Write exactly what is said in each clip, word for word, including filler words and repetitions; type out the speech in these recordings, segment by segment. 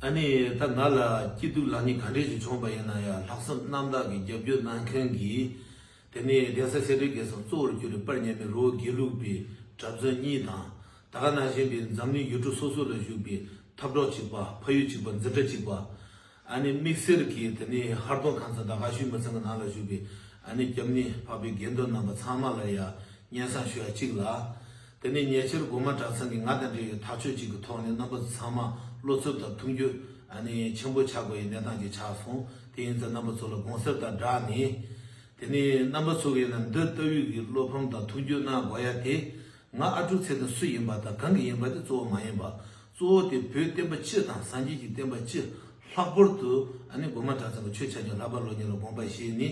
ཨ་ནི་ད་ང་ལ་སྐྱིད་སྡུག་ལེགས་ཉེས་ག་འདྲས་ཅིག་བྱུང་པ་ཡིན་ན་ཡང་ལྷག་བསམ་རྣམ་དག་གིས་རྒྱབ་སྐྱོར་གནང་མཁན་གྱི། དེ་ནས་གདན་ས་སེ་འབྲས་དགེ་གསུམ་གཙོ་བོར་གྱུར་པའི་དཔལ་མཉམ་མེད་རི་བོ་དགེ་ལུགས་པའི་གྲྭ་བཙུན་གཉིས་དང་། ད་ག་ནང་བཞིན་པའི་འཛམ་གླིང་ཡུལ་གྲུ་སོ་སོ་ལ་བཞུགས་པའི་འཐབ་གྲོགས་གཅིག་པ། ཕ་ཡུལ་གཅིག་པ། འཛིན་གྲྭ་གཅིག་པ། ཨ་ནི་དམིགས་བསལ་གྱིས་དེ་ནས་ཧར་གདོང་ཁང་ཚན་དང་དགའ་ཤོས་མི་ཚང་གི་ནང་ལ་བཞུགས་པའི་ཨ་ནི་སྐྱབས་གནས་འཕགས་པའི་དགེ་འདུན་རྣམ་པ་ཚང་མ་ལ་ཡང་སྙན་སེང་ཞུ་ཡ་གཅིག་ལ། དེ་ནས་ཉེ་ཆར་སྒོ་མང་གྲྭ་ཚང་གིས་ང་དང་འབྲེལ་བའི་ཐག་གཅོད་ཅིག་གི་ཐོག་ནས་རྣམ་པ་ཚང་མ་བློ་འཚབ་དང་མཐུན་འགྱུར་ཨ་ནི་ཆེན་པོ་ཆགས་དགོས་པའི་གནས་སྟངས་ཅིག་ཆགས་སོང་། དེ་ཡིན་ཙང་རྣམ་པ་ཚོ་ལ་དགོངས་སེལ་དང་སྦྲགས་ནས། དེ་ནས་རྣམ་པ་ཚོ་གིས་ན་འདི་ལྟ་བུའི་གི་བློ་ཕམ་དང་མཐུན་འགྱུར་གནང་དགོས་ཡ་དེ། ང་ཨ་ཀྲུག་ཚེ་བརྟན་སུ་ཡིན་པ་དང་གང་གི་ཡིན་པ་དེ་གཙོ་བོ་མ་ཡིན་པ། གཙོ་བོ་དེ་བོད་བསྟན་པ་སྤྱི་དང་སངས་རྒྱས་ཀྱི་བསྟན་པ་སྤྱི། ལྷག་པར་དུ་ཨ་ནི་སྒོ་མང་གྲྭ་ཚང་གི་ཆོས་ཆ་རྐྱེན་ལྷག་པ་སློབ་གཉེར་ལ་དགོངས་པ་བཞེས་ནས་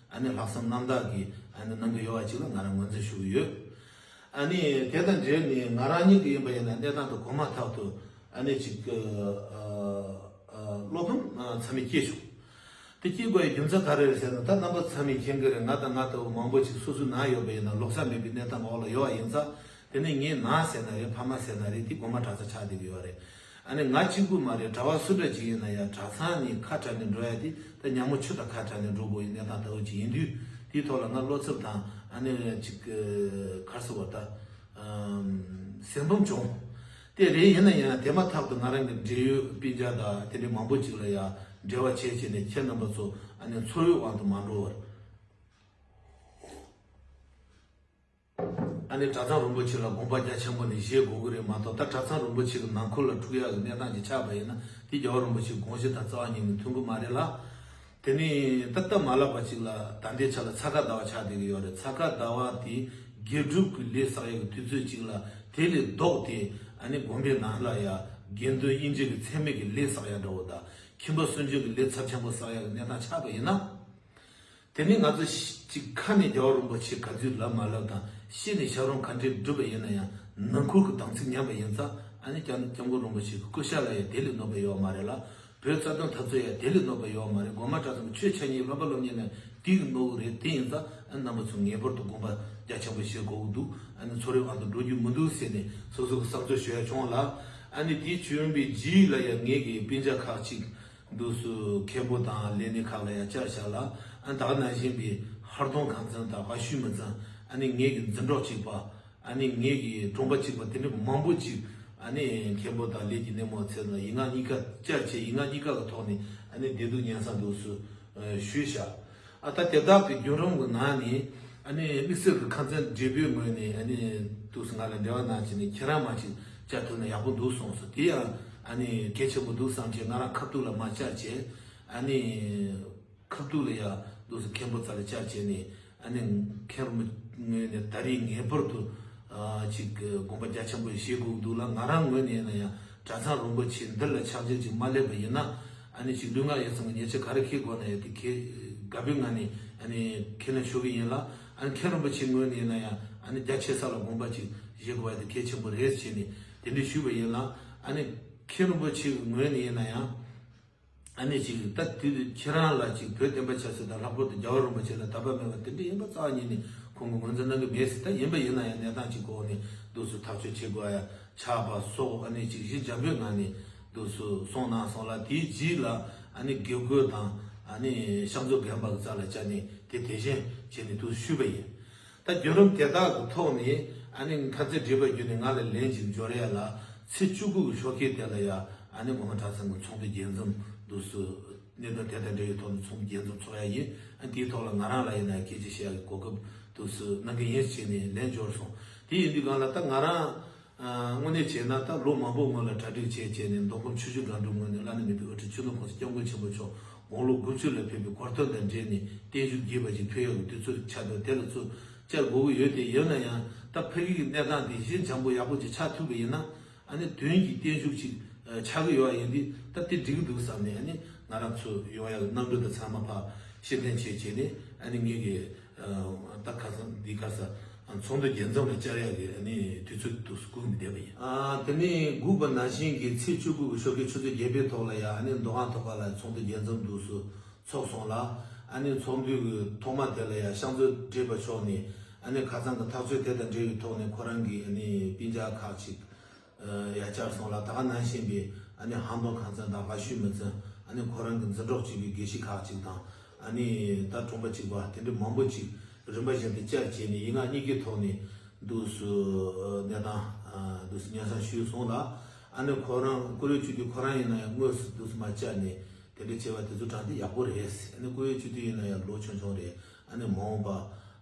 ཨ་ནི་ལྷག་བསམ་རྣམ་དག་གིས་ཨ་ནི་གནང་གི་ཡོད་པ་ཅིག་ལ་ང་རང་ངོས་འཛིན་ཞུ་གི་ཡོད། ཨ་ནི་དེ་དང་འབྲེལ་ནས་ང་རང་ཉིད་ཀྱི་ཡིན་པ་ཡིན་ན་གནས་སྟངས་དེ་གོང་མ་ཐག་ཏུ་ཨ་ནི་ཅིག་བློ་ཕམ་ཚ་མེད་སྐྱེས་བྱུང་། དེ་སྐྱེ་དགོས་ཡའི་རྒྱུ་མཚན་ག་རེ་རེད་ཟེར་ན། ད་རྣམ་པ་ཚང་མས་མཁྱེན་གྱི་རེད། ང་དང་ང་ལྟ་བུ་མང་པོ་ཅིག་སོ་སོའི་ནང་ཡོད་པ་ཡིན་ན་ལོག་ས་མེད་པའི་གནས་སྟངས་འོག་ལ་ཡོད་པ་ཡིན་ཙང་། དེ་ནས་ངའི་ནང་ཟེར་ན་རེད། ཕ་མ་ཟེར་ན་རེད། དེ་སྒོ་མང་གྲྭ་ཚང་ཆགས་བསྡད་ཀྱི་ཡོད་རེད། ཨ་ནི་ང་གཅིག་པུ་མ་རེད། གྲྭ་བ་སུ་འདྲ་ཅིག་ཡིན་ན་ཡང་གྲྭ་ཚང་ནས་ཁ་བྲལ་ནས་འགྲོ་ཡ་དེ་ད་ཉ་མོ་ཆུ་དང་ཁ་བྲལ་ནས་འགྲོ་དགོས་ཡའི་གནས་སྟངས་ལྟ་བུ་ཅིག་ཡིན་དུས། དེའི་ཐོག་ལ་ང་བློ་འཚབ་དང་ཨ་ནི་ཅིག་ག་རེ་ཟེར་བ་ད། སེམས་ཕམ་བྱུང་། དེ་རེད། ཡིན་ན་ཡང་དེ་མ་ཐག་ཏུ་ང་རང་གི་འབྲེལ་ཡོད་སྤུན་ཀྱག་དང་དེ་འདྲའི་མང་པོ་ཅིག་ལ་ཡང་འབྲེལ་བ་བྱས་བྱས་ནས་ཁྱེད་རྣམ་པ་ཚོ་ཨ་ནི་ཚོར་བའི་དབང་དུ་མ་འགྲོ་བར། ཨ་ནི་གྲྭ་ཚང་རིན་པོ་ཆེ་ལ་དགོངས་པ་རྒྱ་ཆེན་པོ་ནས་བཞེས་དགོས་ཀྱི་རེད་མ་གཏོགས། ད་གྲྭ་ཚང་རིན་པོ་ཆེ་གི་ནང་ཁུལ་ལ་འཁྲུག་ཡག་གི་གནས་སྟངས་ཅིག་ཆགས་པ་ཡིན་ན་དེ་རྒྱལ་བ་རིན་པོ་ཆེའི་དགོངས་གཞི་དང་རྩ་བ་ཉིད་ནས་མཐུན་གྱི་མ་རེད་ལ། དེ་ནས་ད་སྟབས་མ་ལེགས་པ་ཅིག་ལ་ད་ལྟའི་ཆ་ལ་ཚ་ཁ་ཟླ་བ་ཆགས་བསྡད་ཀྱི་ཡོད་རེད། ཚ་ཁ་ཟླ་བ་དེ་དགེ་སྒྲུབ་ཀྱི་ལས་བསགས་ཡག་གི་དུས་ཚོད་ཅིག་ལ། དེ་ལས་ལྡོག་སྟེ་ཨ་ནི་དགོན་པའི་ནང་ལ་ཡང་དགེ་འདུན་དབྱེ་འབྱེད་ཀྱི་མཚན་མེད་ཀྱི་ལས་བསགས་ཡག་འདྲ་བོ་དང་། ཁྱིམ་པ་སུན་འབྱིན་གྱི་ལས་ཚབས་ཆེན་པོ་བསགས་ཡག་གི་གནས་སྟངས་ཆགས་པ་ཡིན་ན། དེ་ནི་ང་ཚོ་ཅིག་ཁ་ནས་རྒྱལ་བ་རིན་པོ་ཆེ་ག་ཚོད་ལབ་མ་ལབ་དང་། ཤེས་ནས་ཞབས་རིམ་ག་འདྲས་སྒྲུབ་པ་ཡིན་ན་ཡང་། ནང་ཁུལ་གྱི་དམ་ཚིག་ཉམས་པ་ཡིན་ཙང་། ཨ་ནི་སྐྱབས་སྐྱབས་མགོན་རིན་པོ་ཆེ་གི་སྐུ་ཤ་ལ་ཡང་དེ་ལས་གནོད་པ་ཡོད་མ་རེད་ལ། བོད་རྩ་དོན་འཐབ་རྩོད་ཡང་དེ་ལས་གནོད་པ་ཡོད་མ་རེད། སྒོ་མང་གྲྭ་ཚང་གི་ཆོས་འཆད་ཉན་སློབ་པ་སློབ་གཉེར་ལ་དེ་གི་གནོད་གི་རེད། དེ་ཡིན་ཙང་ཨ་ནི་རྣམ་པ་ཚོ་ངེས་པར་དུ་དགོངས་པ་རྒྱ་ཆེན་པོ་བཞེས་དགོས་ཀྱི་འདུག་ཨ་ནི་ཚོར་བའི་དབང་དུ་འགྲོ་རྒྱུ་མི་འདུག་ཟེར་ནས་སོ་སོ་གི་བསམ་ཚུལ་ཞུ་ཡ་བྱུང་ལ། ཨ་ནི་དེ་བྱོན་པའི་རྗེས་ལ་ཡང་ངེད་ཀྱི་སྤུན་ཀྱག་ཁག་ཅིག་འདུག་སུ་མཁན་པོ་དང་ལས་སྣེ་ཁག་ལ་ཡང་བཅར་བཞག་ལ། ཨ་ནི་ད་ག་ནང་བཞིན་པའི་ཧར་གདོང་ཁང་ཚན་དང་དགའ་ཤོས་མི་ཚང་། ཨ་ནི་ངེད་ཀྱི་འཛིན་གྲོགས་གཅིག་པ། ཨ་ནི་ངེད་ཀྱི་གྲོང་པ་གཅིག་པ་དེ་འདྲ་མང་པོ་ཅིག་ཨ་ནི་མཁན་པོ་དང་ལས་ཀྱི་སྣེ་མོ་ཚོ་ལ་ཡིག་ངག་གཉིས་ཀ་བཅར་བྱས། ཡིག་ངག་གཉིས་ཀ་གི་ཐོག་ནས་ཨ་ནི་བདེ་སྡུག་སྙན་སེང་འདུག་སུ་ཞུས་བཞག་ཨ་ད་དེ་དག་གི་བརྒྱུད་རིམ་གྱི་ནང་ནས་ཨ་ནི་དམིགས་བསལ་གྱི་ཁང་ཚན་བགྲེས་པོའི་ངོས་ནས་ཨ་ནི་འདུག་སུ་ང་ལ་འབྲེལ་བ་གནང་བྱས་ནས་ཁྱེད་རང་མ་ཅིག་བཅར་ཐུབ་ན་ཡག་པོ་འདུག་གསུངས་སོང་། དེ་ཡང་ཨ་ནི་གལ་ཆེན་པོ་འདུག་བསམ་བྱས་ང་རང་ཁ་ཐུག་ལ་མ་བཅར་བྱས། ཨ་ནི་ཁ་ཐུག་ལ་ཡ་འདུག་སུ་མཁན་པོ་རྩ་ལ་བཅར་བྱས་ནས། ཨ་ནི་མཁན་རིན་པོ་ངོས་ནས་ད་རེས་ངེས་པར་དུ་ཨ་ཅིག་དགོངས་པ་རྒྱ་ཆེན་པོ་བཞེས་དགོས་འདུག་ལ། ང་རང་ངོས་ནས་ཡིན་ན་ཡང་གྲྭ་ཚང་རིན་པོ་ཆེ་འདི་ལ་ཕྱག་འཚལ་ཅིག་མ་སླེབས་པ་ཡིན་ན། ཨ་ནི་ཅིག་ལུས་ངག་ཡིད་གསུམ་གྱི་ཉེས་ཆད་ག་རེ་འཁེལ་དགོས་ན་ཡང་དེ་འཁེལ། དགའ་པོའི་ངང་ནས་ཨ་ནི་ཁས་ལེན་ཞུ་གི་ཡིན་ལ། ཨ་ནི་མཁན་རིན་པོ་ཆེ་ངོས་ནས་ཡིན་ན་ཡང་ཨ་ནི་རྒྱ་ཆེ་ས་ལ་དགོངས་པ་ཅིག་བཞེས་དགོས་པ་དེ་གལ་ཆེན་པོ་རེད་བྱས་ནས་དེ་འདྲ་ཞུས་པ་ཡིན་ལ། ཨ་ནི་མཁན་རིན་པོ་ཆེ་གི་ངོས་ནས་ཡིན་ན་ཡང་། ཨ་ནི་ཅིག་ད་དེ་ཁྱེད་རང་ལ་ཅིག་བོད་བསྟན་པ་ཆབ་སྲིད་དང་ལྷག་པར་དུ་རྒྱལ་བ་རིན་པོ་ཆེ་ལ་དད་པ་མེད་པ་དེ་འདྲ་ཡིན་པ་རྩ་བ་ཉིད་ནས་ཁོང་གིས་ངོས་འཛིན་གནང་གི་མེད་ཟེར། ད་ཡིན་པ་ཡིན་ན་ཡང་གནས་སྟངས་ཅིག་གི་འོག་ནས་འདུག་སུ་ཐག་གཅོད་བྱེད་དགོས་ཡ་ཆགས་པ་སོགས། ཨ་ནི་ཅིག་གཞི་འཇམ་པོའི་ངང་ནས་འདུག་སུ་གསུངས་གནང་སོང་ལ། དེའི་རྗེས་ལ་ཨ་ནི་དགེ་བསྐོས་དང་ཨ་ནི་ཕྱག་མཛོད་རྒན་པ་གི་རྩ་ལ་བཅར་ནས་དེ་དེ་བཞིན་བྱས་ནས་འདུག་ཞུས་པ་ཡིན། ད་བརྒྱུད་རིམ་དེ་དག་གི་ཐོག་ནས་ཨ་ནི་ཁ་ཚིག་བགྲེས་པ་བརྒྱུད་ནས་ང་ལ་ལན་ཅིག་འབྱོར་ཡ་ལ། ཚེས་བཅུ་དགུ་གི་ཞོགས་ཀས་དེ་ལ་ཡ་ཨ་ནི་སྒོ་མང་གྲྭ་ཚང་གི་ཚོགས་འདུ་རྒྱས་འཛོམས་འདུག་སུ་གནད་དོན་དེ་དང་འབྲེལ་བའི་ཐོག་ནས་ཚོགས་འདུ་རྒྱས་འཛོམས་ཚོགས་ཡ་ཡིན། ཨ་དེའི་ཐོག་ལ་ང་རང་ལ་ཡིན་ན་སྐད་ཆ་བཤད་ཡ་གི་གོ་སྐབས་འདུག་སུ་གནང་གི་ཡིན་བྱས་ནས་ལན་འབྱོར་སོང་། དེ་ཡིན་དུས་སྒང་ལ་ད་ང་རང་དངོས་གནས་བྱས་ན་ད་ལོ་མང་པོ་སྔོན་ལ་གྲ་སྒྲིག་བྱས་བྱས་ནས་མདོ་ཁམས་ཆུ་བཞི་སྒང་དྲུག་ངོས་ནས་བླ་ན་མེད་པའི་དབུ་ཁྲིད་ཆོས་ལུགས་གོང་ས་སྐྱབས་མགོན་ཆེན་པོ་མཆོག་དགུང་ལོ་དགུ་བཅུ་ལ་ཕེབས་པའི་གོ་སྟོན་དང་འབྲེལ་ནས་བརྟན་བཞུགས་རྒྱས་པ་ཅིག་ཕུལ་ཡག་གི་དུས་ཚོད་ཆགས་འདུག་དེ་ལ་ཚུར་བཅར་དགོས་ཀྱི་ཡོད། དེ་ཡིན་ན་ཡང་ད་ཕ་གི་གི་གནས་སྟངས་དེ་གཞི་འཇམ་པོ་ཡག་པོ་ཅིག་ཆགས་ཐུབ་པ་ཡིན་ན། ཨ་ནི་དོན་གྱི་བརྟན་བཞུགས་ཅིག་ཆགས་ཀྱི་ཡོད་པ་ཡིན་དུས་ད་དེ་འགྲིག་གི་འདུག་བསམ་ནས། ཨ་ནི་ང་རང་ཚོ་ཡོང་ཡག་གི་གནམ་གྲུ་དང་ཚང་མ་ཕར་ཕྱིར་འཐེན་བྱས་བྱས་ནས། ཨ་ནི་ངེད་ཀྱི་ད་ཁ་སང་འདི་ཁ་སང་ཚོགས་འདུ་རྒྱས་འཛོམས་ལ་བཅར་ཡག་གི་ཨ་ནི་དུས་ཚོད་འདུག་སྒུག་ནས་བསྡད་པ་ཡིན། ཨ་དེ་ནས་སྒུག་པ་ནང་བཞིན་གྱི་ཚེས་བཅུ་དགུ་གི་ཞོགས་ཀའི་ཆུ་ཚོད་བརྒྱད་པའི་ཐོག་ལ་ཡང་ཨ་ནི་མདོ་ཁམས་མཐོ་སྒང་ལ་ཚོགས་འདུ་རྒྱས་འཛོམས་འདུག་སུ་ཚོགས་སོང་ལ། ཨ་ནི་ཚོགས་འདུ་གི་ཐོག་མ་དེ་ལ་ཡང་ཕྱག་མཛོད་བགྲེས་པ་མཆོག་ནས་ཨ་ནི་ཁ་སང་གི་ཐག་གཅོད་དེ་དང་འབྲེལ་བའི་ཐོག་ནས་ཁོ་རང་གི་ཨ་ནི་སྤུན་ཀྱག་ཁག་ཅིག་ཡ་བཅར་སོང་ལ། ད་ག་ནང་བཞིན་པའི་ ཨ་ནི་ཧམ་ཏོང་ཁང་ཚན་དང་ཝ་ཤུའི་མི་ཚན། ཨ་ནི་ཁོ་རང་གི་འཛིན་གྲོགས་གཅིག་པའི་དགེ་བཤེས་ཁག་ཅིག་དང་། ཨ་ནི་ད་གྲོང་པ་གཅིག་པ་དེ་འདྲ་མང་པོ་ཅིག་རིམ་པ་བཞིན་དུ་བཅར་བྱས་ནས་ཡིག་ངག་གཉིས་ཀའི་ཐོག་ནས་འདུག་སེ་གནས་སྟངས་འདུག་སེ་སྙན་སེང་ཞུས་སོང་ལ། ཨ་ནི་ཁོ་རང་ཀུ་རེ་ཆོས་སྡེ་ཁོ་རང་ཡིན་ན་ཡང་དངོས་སུ་འདུག་སེ་མ་བཅར་ནས་དེ་འདྲ་བྱས་པ་དེ་ཚོ་དྲང་བདེན་ཡག་པོ་རེད། ཨ་ནི་ཀུ་རེ་ཆོས་སྡེ་ཡིན་ན་ཡང་ལོ་ཆུང་ཆུང་རེད། ཨ་ནི་མ་འོངས་པ་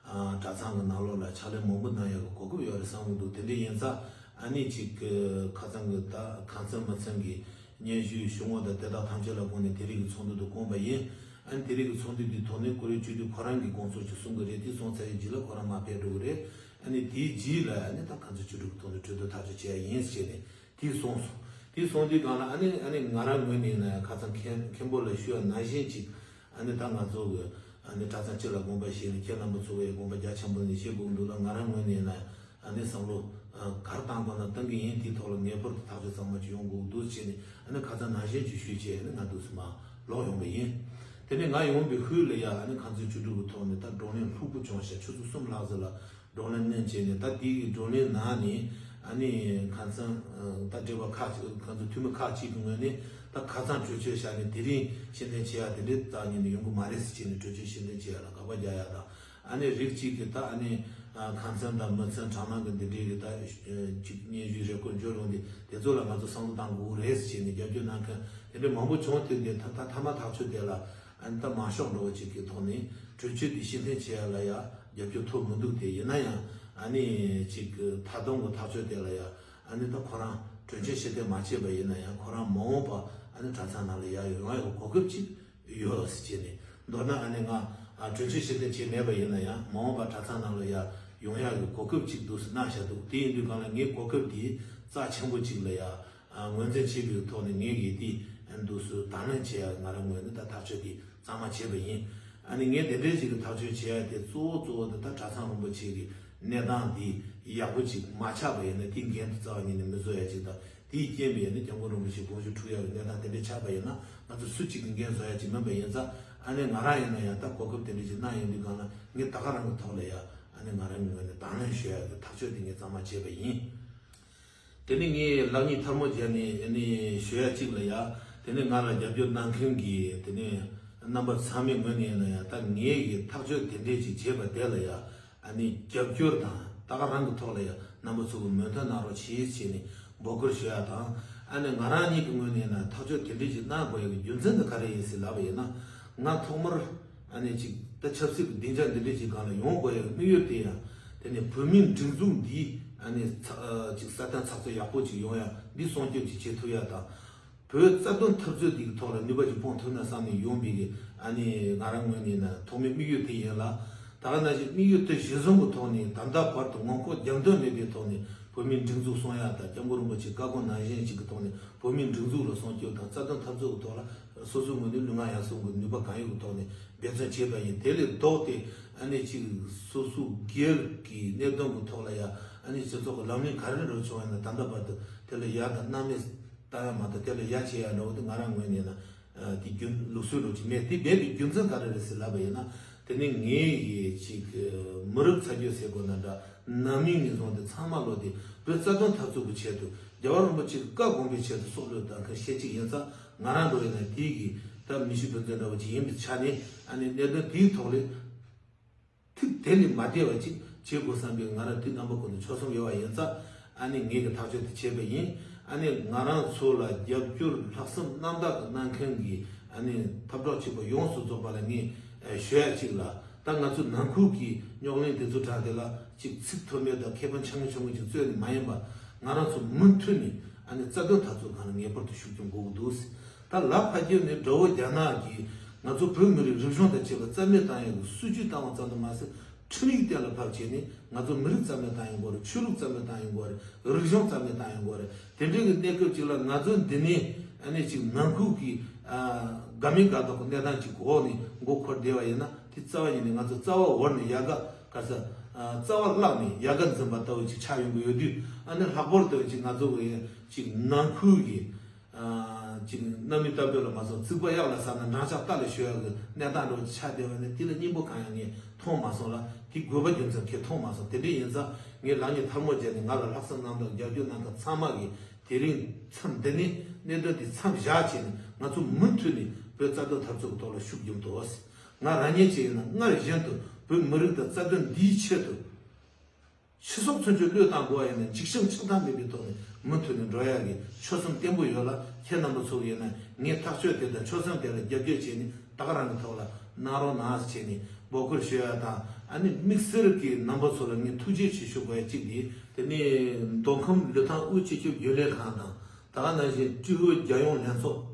ཨ་གྲྭ་ཚང་གི་ནང་ལོགས་ལ་ཕྱག་ལས་མང་པོ་གནང་ཡག་གི་གོ་སྐབས་ཡོད་རེད་བསམ་གྱི་འདུག་དེ་འདྲ་ཡིན་ཙང་ཨ་ནི་ཅིག་གི་ཁ་ཚང་གི་ད་ཁང་ཚན་མི་ཚན་གྱི་སྙན་ཞུའི་ཞུ་དངོས་དང་དེ་དག་ཐམས་ཅད་ལ་དགོངས་ནས་དེ་རིང་གི་ཚོགས་འདུ་དུ་བསྐོངས་པ་ཡིན། ཨ་ནི་དེ་རིང་གི་ཚོགས་འདུ་འདིའི་ཐོག་ནས་ཀུ་རེ་ཆོས་སྡེ་ཁོ་རང་གི་དགོངས་ཚུལ་ཅིག་གསུང་གི་རེད། དེ་གསུང་ཚར་བའི་རྗེས་ལ་ཁོ་རང་མར་ཕེབས་འགྲོ་གི་རེད། ཨ་ནི་དེའི་རྗེས་ལ་ཨ་ནི་ད་ཁང་ཚན་ཆོས་དྲུག་གི་ཐོག་ནས་གྲོས་བསྡུར་ཐག་གཅོད་བྱེད་ཡ་ཡིན་ཟེར་ནས། དེ་གསུངས་སོང་། དེ་གསུངས་དུས་སྒང་ལ་ཨ་ནི་ཨ་ནི་ང་རང་ངོས་ནས་ཡིན་ན་ཡང་ཁ་སང་མཁན་མཁན་པོ་ལ་ཞུས་པ་ནང་བཞིན་ཅིག་ཨ་ནི་ད་ང་ཚོ་གི་ཨ་ནི་གྲྭ་ཚང་སྤྱི་ལ་དགོངས་པ་བཞེས་ནས་ཁྱེད་རྣམ་པ་ཚོ་གི་དགོངས་པ་རྒྱ་ཆེན་པོ་ནས་བཞེས་དགོས་འདུག་ལ། ང་རང་ངོས་ནས་ཡིན་ན་ཡང་ཨ་ནི་བསམ་བློ་ག་རེ་བཏང་དགོས་ན་བཏང་གི་ཡིན། དེའི་ཐོག་ལ་ངེས་པར་དུ་ཐག་གཅོད་གཙང་མ་ཅིག་ཡོང་དགོས་འདུག་བྱས་ནས་ཨ་ནི་ཁ་སང་ནང་བཞིན་ཅིག་ཞུས་བྱས་ཨ་ནི་ང་འདུག་སེ་མར་ལོག་ཡོང་པ་ཡིན། དེ་ནས་ང་ཡོང་བའི་ཤུལ་ལ་ཡ་ཨ་ནི་ཁང་ཚན་ཆོས་དྲུག་གི་ཐོག་ནས་ད་བགྲོ་གླེང་ལྷུག་པོ་བྱུང་ཤག་ཆུ་ཚོད་གསུམ་ལྷག་ཙམ་ལ། བགྲོ་གླེང་གནང་བྱས་ནས་ད་དེའི་བགྲོ་གླེང་ནང་ནས་ཨ་ནི་ཁ་སང་ད་འབྲེལ་བ་ཁག་ཅིག་ཁ་སང་འཐུས་མི་ཁག་ཅིག་གི་ངོས་ནས་ད་ཁ་སང་གྲོས་ཆོད་བཞག་ནས་དེ་རིང་ཕྱིར་འཐེན་བྱེད་ཡ་དེ་འདྲའི་རྩ་བ་ཉིད་ནས་ཡོང་གི་མ་རེད་ཟེར་བྱས་ནས་གྲོས་ཆོད་ཕྱིར་འཐེན་བྱེད་ཡ་ལ་དགག་པ་རྒྱག་ཡ་དང་། ཨ་ནི་རིགས་གཅིག་གིས་ད་ཨ་ནི་ཁ་སང་དང་མི་ཚང་གྲྭ་ནང་གི་འདི་འདྲའི་གི་ད་ཅིག་སྙན་ཞུའི་རེ་སྐུལ་འབྱོར་ཡོང་དུས་དེ་ཚོ་ལ་ང་ཚོ་བསམ་བློ་བཏང་དགོས་རེད་ཟེར་བྱས་ནས་རྒྱབ་སྐྱོར་གནང་མཁན་དེ་འདྲའི་མང་པོ་བྱུང་། དེ་འདི་ད་ད་མཐའ་མ་ཐག་ཆོད་དེ་ལ། ཨ་ནི་ད་མང་ཤོས་འགྲོ་བ་ཅིག་གི་ཐོག་ནས་གྲོས་ཆོད་དེ་ཕྱིར་འཐེན་བྱེད་ཡ་ལ་ཡ་རྒྱབ་སྐྱོར་ཐོབ་མི་འདུག་དེ་ཡིན་ན་ཡང་ཨ་ནི་ཅིག་གི་ད་དུང་གི་ཐག་གཅོད་དེ་ལ་ཡ་ཨ་ནི་ད་ཁོ་རང་གྲོས་ཆོད་ཕྱིར་འཐེན་མ་བྱས་པ་ཡིན་ན་ཡང་ཁོ་རང་མ་འོངས་པ་ཨ་ནི་གྲྭ་ཚང་ནང་ལ་ཡ་ཡོང་ཡ་གི་གོ་སྐབས་ཅིག་ཡོད་ཟེར་བྱས་ནས། མདོར་ན་ཨ་ནི་ང་ཨ་གྲོས་ཆོད་ཕྱིར་འཐེན་བྱས་མེད་པ་ཡིན་ན་ཡང་མ་འོངས་པ་གྲྭ་ཚང་ནང་ལ་ཡ་ཡོང་ཡ་གི་གོ་སྐབས་ཅིག་འདུག་ཟེར་གནང་བཞག་འདུག་དེ་ཡིན་དུས་སྒང་ལ་ངས་གོ་སྐབས་དེ་རྩ་ཆེན་པོ་ཅིག་ལ་ཡ། ཨ་ངོས་འཛིན་བྱེད་པའི་ཐོག་ནས་ངས་ཀྱིས་དེ་འདུག་སེ་དང་ལེན་བྱེད་ཡ་ང་རང་ངོས་ནས་ད་ཐག་གཅོད་དེ་གཙང་མ་བྱས་པ་ཡིན། ཨ་ནི་ངས་དེ་འདྲའི་ཞིག་གི་ཐག་གཅོད་བྱེད་ཡ་དེ་གཙོ་བོ་གཙོ་བོ་དེ་ད་གྲྭ་ཚང་རིན་པོ་ཆེ་གི་གནས་སྟངས་འདི་ཡག་པོ་ཅིག་མ་ཆགས་པ་ཡིན་ན་དེའི་འགན་དེ་རྩ་བ་ཉིད་ནས་མི་བཟོ་ཡ་ཅིག་དང་། དེའི་རྐྱེན་པས་ནི་སྐྱབས་མགོན་རིན་པོ་ཆེ་དགོངས་ཞུ་འཁྲུག་ཡ་གི་གནས་སྟངས་དེ་འདྲ་ཆགས་པ་ཡིན་ན་ང་ཚོ་སུ་གཅིག་གི་འགན་བཟོ་ཡ་ཅིག་མིན་པ་ཡིན་ཙང་། ཨ་ནི་ང་རང་ཡིན་ན་ཡང་ད་གོ་སྐབས་དེ་འདྲ་ཅིག་གནང་ཡོང་དུས་སྒང་ལ་ངས་ད་ག་རང་གི་ཐོག་ལ་ཡ་ཨ་ནི་ང་རང་གི་ངོས་ནས་དང་ལེན་ཞུ་ཡ་གི་ཐག་གཅོད་དེ་ངས་གཙང་མ་བྱས་པ་ཡིན། དེ་ནས་ངས་ལག་གཉིས་ཐལ་མོ་སྦྱར་ནས་ཨ་ནི་ཞུ་ཡ་གཅིག་ལ་ཡ། དེ་ནས་ང་ལ་རྒྱབ་སྐྱོར་གནང་མཁན་གྱི་དེ་ནས་རྣམ་པ་ཚང་མའི་ངོས་ནས་ཡིན་ན་ཡང་ད་ངས་ཀྱི་ཐག་གཅོད་དེ་འདྲས་ཅིག་བྱས་པ་དེ་ལ་ཡ་ཨ་ནི་རྒྱབ་སྐྱོར་དང་ད་ག་རང་གི་ཐོག་ལ་ཡ་རྣམ་པ་ཚོ་གི་མོས་མཐུན་གནང་རོགས་བྱེད་ཅེས་ནས་འབོད་སྐུལ་ཞུ་ཡ་དང་། ཨ་ནི་ང་རང་ཉིད་ཀྱི་ངོས་ནས་ཡིན་ན་ཐག་གཅོད་དེ་འདྲས་ཅིག་གནང་དགོས་ཡ་གི་རྒྱུ་མཚན་དེ་ག་རེ་ཡིན་ཟེར་ལབ་པ་ཡིན་ན། ང་ཐོག་མར་ཨ་ནི་ཅིག་ད་ཆབ་སྲིད་ཀྱི་སྡིངས་ཆ་འདི་འདྲས་ཅིག་སྒང་ལ་ཡོང་དགོས་ཡ་གི་དམིགས་ཡུལ་དེ་ཡང་དེ་ནས་བོད་མིའི་སྒྲིག་འཛུགས་འདི་ཨ་ནི་ཚ་ཨ་ཅིག་སྲ་བརྟན་ཚགས་ཚུད་ཡག་པོ་ཅིག་ཡོང་ཡ་འདི་སྲུང་སྐྱོབ་ཅིག་བྱེད་ཐུབ་ཡ་དང་། བོད་རྩ་དོན་འཐབ་རྩོད་འདི་གི་ཐོག་ལ་ནུས་པ་ཅིག་སྤུངས་ཐུབ་ན་བསམ་ནས་ཡོང་བའི་གི་ཨ་ནི་ང་རང་ངོས་ནས་ན་ཐོག་མའི་དམིགས་ཡུལ་དེ་ཡིན་ལ། ད་ག་ནང་བཞིན་དམིགས་ཡུལ་དེ་གཞིར་བཟུང་གི་ཐོག་ནས་ད་ལྟ་བར་དུ་ངོ་ལྐོག་རྒྱབ་མདུན་མེད་པའི་ཐོག་ནས་བོད་མིའི་སྒྲིག་འཛུགས་སྲུང་ཡ་དང་སྐྱབས་མགོན་རིན་པོ་ཆེའི་བཀའ་དགོངས་ནང་བཞིན་ཅིག་གི་ཐོག་ནས་བོད་མིའི་སྒྲིག་འཛུགས་ལ་སྲུང་སྐྱོབ་དང་རྩ་དོན་འཐབ་རྩོད་ཀྱི་ཐོག་ལ་སོ་སོའི་ངོས་ནས་ལུས་ངག་ཡིད་གསུམ་གྱི་ནུས་པ་གང་ཡོད་ཀྱི་ཐོག་ནས་འབད་བརྩོན་བྱས་པ་ཡིན། དེ་ལས་ལྡོག་སྟེ་ཨ་ནི་ཅིག་སོ་སོའི་སྒེར་གྱི་གནད་དོན་གྱི་ཐོག་ལ་ཡ་ཨ་ནི་སྤྱི་ཚོགས་ཀྱི་ལམ་ལུགས་ག་རེ་འགྲོ་བྱུང་བ་ཡིན་ན་ད་ལྟ་བར་དུ་དེ་ལ་ཡ་དང་སྣང་མེད་བཏང་ཡ་མ་གཏོགས་དེ་ལ་ཡ་བྱེད་ཡ་འདྲ་བོ་དེ་ང་རང་ངོས་ནས་ན་དེ་རྒྱུན་ལུགས་སྲོལ་འདྲ་བོ་ཅིག་མེད། དེ་མེད་པའི་རྒྱུ་མཚན་ག་རེ་རེད་ཟེར་ལབ་པ་ཡིན་ན། དེ་ནི་ངའི་ཡི་ཅིག་མི་རབས་ཚ་རྒྱུད་ཟེར་དགོས་ན་འདྲ་ནང་མིའི་ངོས་བཟུང་དེ་ཚང་མ་ལོ་དེ་བོད་རྩ་དོན་འཐབ་རྩོད་ཀྱི་ཆེད་དུ་རྒྱལ་བ་རིན་པོ་ཆེ་གི་བཀའ་དགོངས་པའི་ཆེད་དུ་སྲོག་བློས་བཏང་མཁན་ཤེས་ཅིག་ཡིན་ཙང་། ང་རང་འགྲོ་ཡིན་ན་དེའི་གི་ད་མི་ཤི་བུ་འཛིན་འདྲ་བོ་ཅིག་ཡིན་པའི་ཆ་ནས་ཨ་ནི་གནད་དོན་དེའི་ཐོག་ལས་ཐིག་དེ་ལས་མ་འདས་པ་ཅིག་བྱེད་དགོས་བསམ་པའི་ང་རང་དུས་རྣམ་པ་ཀུན་ཏུ་ཆོད་སེམས་ཡོད་པ་ཡིན་ཙང་། ཨ་ནི་ངེད་ཀྱི་ཐག་གཅོད་དེ་བྱས་པ་ཡིན། ཨ་ནི་ང་རང་ཚོ་ལ་རྒྱབ་སྐྱོར་ལྷག་བསམ་རྣམ་དག་གི་གནང་མཁན་གྱི་ཨ་ནི་འཐབ་གྲོགས་གཅིག་པ་ཡོངས་སུ་རྫོགས་པ་ལ་ངས་ཨ་ཞུ་ཡ་གཅིག་ལ། ད་ང་ཚོ་ནང་ཁུལ་གྱི་རྙོག་གླེང་དེ་ཚོ་དྲངས་ཏེ་ལ་ཅིག་ཚིག་ཐོན་མེད་དང་ཁེ་ཕན་ཆུང་ངུ་ཆུང་ངུ་ཅིག་རྩོད་ནས་མ་ཡིན་པ། ང་རང་ཚོ་མུ་མཐུད་ནས་ཨ་ནི་རྩ་དོན་འཐབ་རྩོད་སྒང་ལ་ངེས་པར་དུ་ཤུགས་རྐྱེན་དགོས་ཀྱི་འདུག་ད་ལ་ཕ་རྒྱལ་ནས་དགྲ་བོ་རྒྱ་ནག་གིས་ང་ཚོ་བོད་མི་རིགས་རིག་གཞུང་དང་བཅས་པ་རྩ་མེད་བཏང་ཡག་གི་སྲིད་ཇུས་བཏང་བ་ཙམ་དུ་མ་ཟད། ཁྲིམས་ཡིག་གཏན་ལ་ཕབ་བྱས་ནས་ང་ཚོ་མི་རིགས་རྩ་མེད་བཏང་ཡོང་གི་རེད། ཆོས་ལུགས་རྩ་མེད་བཏང་ཡོང་གི་རེད། རིག་གཞུང་རྩ་མེད་བཏང་ཡོང་གི་རེད། དེ་འདྲའི་གི་གནས་སྐབས་ཅིག་ལ་ང་ཚོ་འདི་ནས་ཨ་ནི་ཅིག་ནང་ཁུལ་གྱི་ཨ་དགའ་མིན་དགའ་ལྡོག་གི་གནས་སྟངས་ཅིག་གི་འོག་ནས་མགོ་འཁོར་བསྡད་པ་ཡིན་ན། དེ་རྩ་བ་ཉིད་ནས་ང་ཚོ་རྩ་བ་བོར་ནས་ཡལ་ག་ག་ས་ཨ་རྩ་བ་བརླག་ནས་ཡལ་ག་འཛིན་པ་ལྟ་བུ་ཅིག་ཆགས་ཡོང་གི་ཡོད་དུས། ཨ་ནི་ལྷག་པར་དུ་ཅིག་ང་ཚོ་གི་ཅིག་ནང་ཁུལ་གྱི་ཨ་ཅིག་གནམ་མེད་ས་མེད་ལ་མ་སོང་རྩིག་པ་གཡག་ལ་ཟག་ན་འགྲམ་ལྕག་རྟ་ལ་ཞོན་ཡག་གི་གནས་སྟངས་འདྲ་བོ་ཅིག་ཆགས་བསྡད་པ་ནི་དེ་ལ་སྙིང་པོ་གང་ཡང་ངས་མཐོང་མ་སོང་ལ། དེ་དགོས་པ་རྒྱུ་མཚན་གང་ཡང་མཐོང་མ་སོང་། དེ་འདྲ་ཡིན་ཙང་ངས་ལག་གཉིས་ཐལ་མོ་སྦྱར་ནས་ང་ལ་ལྷག་བསམ་རྣམ་དག་རྒྱབ་སྐྱོར་གནང་མཁན་ཚང་མ་གིས་དེ་རིང་མཚམས་འདི་ནས་ གནད་དོན་དེ་མཚམས་བཞག་བྱས་ནས་ང་ཚོ་མུ་མཐུད་ནས་བོད་རྩ་དོན་འཐབ་རྩོད་ཀྱི་ཐོག་ལ་ཤུགས་རྒྱབ་འདུག་ང་རང་ཉིད་ཅིག་ཡིན་ན་སྔར་བཞིན་དུ་བོད་མི་རིགས་དང་རྩ་དོན་འདིའི་ཆེད་དུ། ཕྱི་སོག་ཚུན་ཆད་བློས་བཏང་དགོས་པ་ཡིན་ན་འཇིགས་ཞུམ་ཆགས་སྡང་མེད་པའི་ཐོག་ནས་མུ་མཐུད་ནས་འགྲོ་ཡག་གི་ཆོད་སེམས་བརྟན་པོ་ཡོད་ལ། ཁྱེད་རྣམ་པ་ཚོ་ཡིན་ན་ངའི་ཐག་གཅོད་དེ་དང་ཆོད་སེམས་དེ་ལ་རྒྱབ་སྐྱོར་བྱས་ནས་ད་ག་རང་གི་ཐོག་ལ་གནང་རོགས་གནང་ཟེར་བྱས་ནས་འབོད་སྐུལ་ཞུ་ཡག་དང་། ཨ་ནི་དམིགས་བསལ་གྱི་རྣམ་པ་ཚོ་ལ་ངས་ཐུགས་རྗེ་ཆེ་ཞུ་དགོས་ཡག་གཅིག་དེ། དེ་ནས་མདོ་ཁམས་ལི་ཐང་དབུས་སྤྱི་ཁྱབ་རྒྱུན་ལས་ཁང་དང་། ད་ག་ནང་བཞིན་ཀྲུའུ་ཧུའེ་རྒྱལ་ཡོངས་ལྷན་ཚོགས།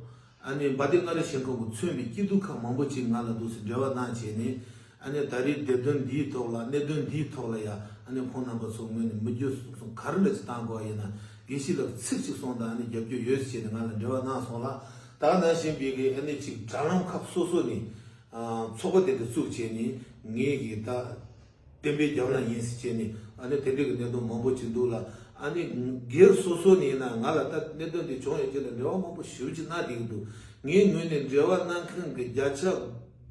ཨ་ནི་འབའ་ཏི་མངའ་རིས་ཞིང་ཁམས་ཀྱིས་མཚོན་པའི་སྐྱིད་སྡུག་ཁག་མང་པོ་ཅིག་ང་ལ་འདུག་སེ་འབྲེལ་བ་གནང་བྱས་ནས། ཨ་ནི་ད་རེས་དེབ་དོན་འདིའི་ཐོག་ལ་གནད་དོན་འདིའི་ཐོག་ལ་ཡ། ཨ་ནི་ཁོང་རྣམ་པ་ཚོ་ངོས་ནས་མི་རྒྱུ་གསུང་གསུང་ག་རེ་འདྲ་ཅིག་བཏང་དགོས་ཡིན་ན་དགེ་བཤེས་ལགས་ཚིག་ཅིག་གསུངས་དང་། ཨ་ནི་རྒྱབ་སྐྱོར་ཡོད་ཟེར་བྱས་ནས་ང་ལ་འབྲེལ་བ་གནང་སོང་ལ། ད་ག་ནང་བཞིན་པའི་གི་ཨ་ནི་ཅིག་དྲ་ལམ་ཁག་སོ་སོ་ནས་ཨ་ཚོགས་པ་དེ་འདྲ་བཙུགས་བྱས་ནས་ངས་གི་ད། བསྟན་པའི་རྒྱབ་ལ་ཡིན་ཟེར་བྱས་ནས། ཨ་ནི་དེ་འདྲའི་གི་གནད་དོན་མང་པོ་ཅིག་འདུག་ལ། ཨ་ནི་སྒེར་སོ་སོ་ནས་ཡིན་ན་ང་ལ་ད་གནད་དོན་དེ་བྱུང་ཡོད་ཀྱི་ལ་འབྲེལ་བ་མང་པོ་ཞེ་པོ་ཅིག་གནང་བསྡད་ཀྱི་འདུག་ངའི་ངོས་ནས་འབྲེལ་བ་གནང་མཁན་གྱི་བརྒྱ་ཆ་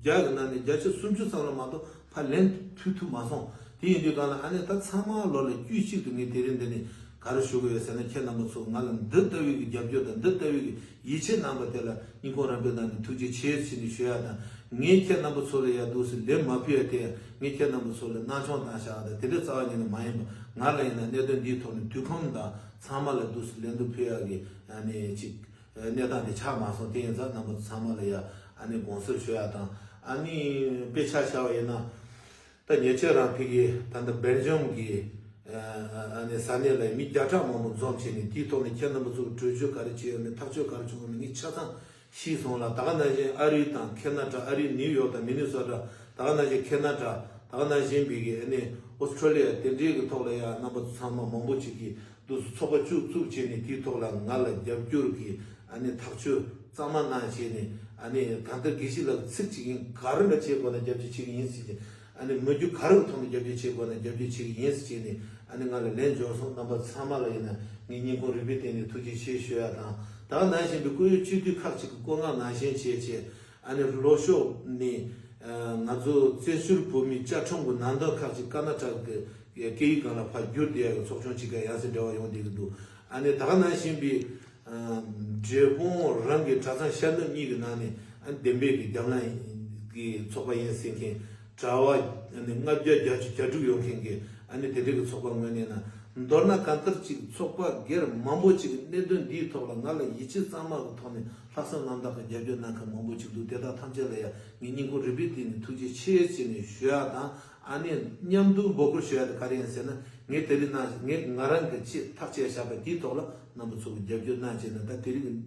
བརྒྱ་གི་ནང་ནས་བརྒྱ་ཆ་སུམ་ཅུ་ཙམ་ལ་མ་གཏོགས་ཕར་ལན་ཕུལ་ཐུབ་མ་སོང་། དེ་ཡིན་དུས་གང་ལ་ཨ་ནི་ད་ཚང་མ་ལོ་ལ་དཀྱུས་གཅིག་ཏུ་ངས་དེ་རིང་འདི་ནས་ག་རེ་ཞུ་གི་ཡོད་ཟེར་ན། ཁྱེད་རྣམ་པ་ཚོ་ང་ལ་འདི་ལྟ་བུའི་གི་རྒྱབ་སྐྱོར་དང་འདི་ལྟ་བུའི་གི་ཡིད་ཆེས་གནང་བ་དེ་ལ་སྙིང་ཁོང་རབ་སྦེ་གནང་ནས་ཐུགས་རྗེ་ཆེ་ཟེར་ནས་ཞུ་ཡ་དང་། ངས་ཁྱེད་རྣམ་པ་ཚོ་ལ་ཡ་འདུག་སེ་ལན་མ་ཕུལ་ཡ་དེ་ཡང་ངས་ཁྱེད་རྣམ་པ་ཚོ་ལ་སྣང་ཆུང་བཏང་བཞག་ད་དེ་འདྲ་རྩ་བ་ཉིད་ནས་མ་ཡིན་པ། ང་ལ་ཡིན་ན་གནད་དོན་འདིའི་ཐོག་ནས་དུས་ཁོམ་དང་ཚང་མ་ལ་འདུག་སེ་ལན་དུ་ཕུལ་ཡ་གི་ཨ་ནི་ཅིག་གནས་སྟངས་དེ་ཆགས་མ་སོང་། དེ་ཡིན་ཙང་རྣམ་པ་ཚོ་ཚང་མ་ལ་ཡ་ཨ་ནི་དགོངས་སེལ་ཞུ་ཡ་དང་། ཨ་ནི་དཔེ་ཆ་བཞག་པ་ཡིན་ན། ད་ཉེ་ཆར་རང་ཕ་གི་ད་ལྟ་སྦེལ་ཇམ་གི་ཨ་ནི་ས་གནས་ལ་མི་བརྒྱ་ཕྲག་མང་པོ་འཛོམས་བྱས་ནས་དེའི་ཐོག་ནས་ཁྱེད་རྣམ་པ་ཚོ་གི་གྲོས་ཆོད་ག་རེ་བྱས་ཡོད་མེད་ཐག་གཅོད་ག་རེ་བྱུང་ཡོད་མེད་ངས་ཆ་ཚང་ཤེས་སོང་ལ། ད་ག་ནང་བཞིན་ཨ་རི་དང་ཁེ་ན་ཌ། ཨ་རི་ནིའུ་ཡོག་དང་མི་ནི་སོ་ཊ། ད་ག་ནང་བཞིན་ཁེ་ན་ཌ། ད་ག་ནང་བཞིན་པའི་གི་ཨ་ནི་ཨོ་སི་ཁྲུ་ལི་ཡ་དེ་འདྲའི་གི་ཐོག་ལ་ཡང་རྣམ་པ་ཚོ་ཚང་མ་མང་པོ་ཅིག་གིས་འདུག་སེ་ཚོགས་པ་བཙུགས་བཙུགས་བྱས་ནས་དེའི་ཐོག་ལ་ང་ལ་རྒྱབ་སྐྱོར་གྱི་ཨ་ནི་ཐག་གཅོད་གཙང་མ་གནང་བྱས་ནས། ཨ་ནི་གང་ལྟར་དགེ་བཤེས་ལགས་ཚིག་གཅིག་ཡིན། ག་རེ་འདྲ་བྱེད་དགོས་ན་རྒྱབ་སྐྱོར་བྱེད་ཀྱི་ཡིན་ཟེར་གྱི། ཨ་ནི་མི་རྒྱུ་ག་རེ་གི་ཐོག་ནས་རྒྱབ་སྐྱོར་བྱེད་དགོས་ན་རྒྱབ་སྐྱོར་བྱེད་ཀྱི་ཡིན་ཟེར་བྱས་ནས་ཨ་ནི་ང་ལ་ལན་འབྱོར་སོང་། རྣམ་པ་ཚང་མ་ལ་ཡིན་ན་ངས་སྙིང་ཁོང་རུས་པའི་གཏིང་ནས་ཐུགས་རྗེ་ཆེ་ཞུ་ཡ་དང་། ད་ག་ནང་བཞིན་པའི་བཀོད་ཡིག་སྤྱི་འཐུས་ཁག་ཅིག་གི་བཀོད་མངགས་ནང་བཞིན་བྱས་བྱས། ཨ་ནི་ལྷོ་ཕྱོགས་ནས་ང་ཚོ་བཙན་བྱོལ་བོད་མིའི་བཅའ་ཁྲིམས་ཀྱི་ནང་དོན་ཁག་ཅིག་ཀར་ན་ཊ་ཀ་གི་སྐད་ཡིག་སྒང་ལ་ཕར་བསྒྱུར་བསྡད་ཡ་གི་ཚོགས་ཆུང་ཅིག་ག་ཡང་སེ་འབྲེལ་བ་ཡོང་བསྡད་ཀྱི་འདུག་ཨ་ནི་ད་ག་ནང་བཞིན་པའི་འབྲས་སྤུངས་རང་གི་གྲྭ་ཚང་ཤར་ནུབ་གཉིས་ཀྱི་ནང་ནས་ཨ་ནི་བདེན་པའི་གི་རྒྱབ་ལངས་ཀྱི་ཚོགས་པ་ཡིན་ཟེར་མཁན་གྲྭ་བ་ཨ་ནི་ལྔ་བརྒྱ་བརྒྱད་ཅུ་གྱ་དྲུག་ཡོད་མཁན་གྱི་ཨ་ནི་དེ་འདྲའི་གི་ཚོགས་པ་ངོས་ནས་ན། མདོར་ན་གང་ལྟར་ཅིག་ཚོགས་པ་སྒེར་མང་པོ་ཅིག་གི་གནད་དོན་འདིའི་ཐོག་ལ་ང་ལ་ཡིད་ཆེས་གཙང་མ་གི་ཐོག་ནས་ལྷག་བསམ་རྣམ་དག་གི་རྒྱབ་སྐྱོར་གནང་མཁན་མང་པོ་ཅིག་འདུག་དེ་དག་ཐམས་ཅད་ལ་ཡང་ངས་སྙིང་ཁོང་རུས་པའི་གཏིང་ནས་ཐུགས་རྗེ་ཆེ་ཟེར་ནས་ཞུ་ཡ་དང་། ཨ་ནི་མཉམ་དུ་འབོད་སྐུལ་ཞུ་ཡ་དེ་ག་རེ་ཡིན་ཟེར་ན། ངས་དེ་རིང་ནང་ངས་ང་རང་གི་ཆེད་ཐག་བཅད་བཞག་པ་དེའི་ཐོག་ལ་རྣམ་པ་ཚོ་གི་རྒྱབ་སྐྱོར་གནང་བྱས་ན། ད་དེ་རིང་གི་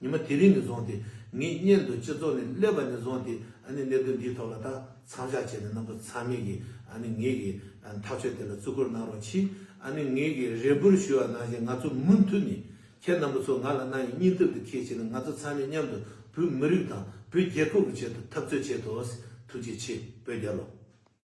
ཉི་མ་དེ་རིང་ནས་བཟུང་སྟེ་ངའི་སྙན་དུ་སྤྱི་ཚོགས་ནས་སླེབས་པ་ནས་བཟུང་སྟེ། ཨ་ནི་གནད་དོན་འདིའི་ཐོག་ལ་ད་མཚམས་བཞག་བྱས་ནས་རྣམ་པ་ཚང་མས་ཀྱི་ཨ་ནི་ངེད་ཀྱི་ཐག་གཅོད་དེ་ལ་བརྩི་བཀུར་གནང་རོགས་གྱིས། ཨ་ནི་ངེད་ཀྱི་རེ་འབོད་ཞུ་བ་ནང་བཞིན་ང་ཚོ་མུ་མཐུད་ནས་ཁྱེད་རྣམ་པ་ཚོ་ང་ལ་གནང་བའི་སྙིང་སྟོབས་དེ་ཁྱེད་བྱས་ནས་ང་ཚོ་ཚང་མས་མཉམ་དུ་བོད་མི་རིགས་དང་བོད་རྒྱལ་ཁབ་ཀྱི་ཆེད་དུ་འཐབ་རྩོད་བྱེད་དོ། ཐུགས་རྗེ་ཆེ། བོད་རྒྱལ་ལོ།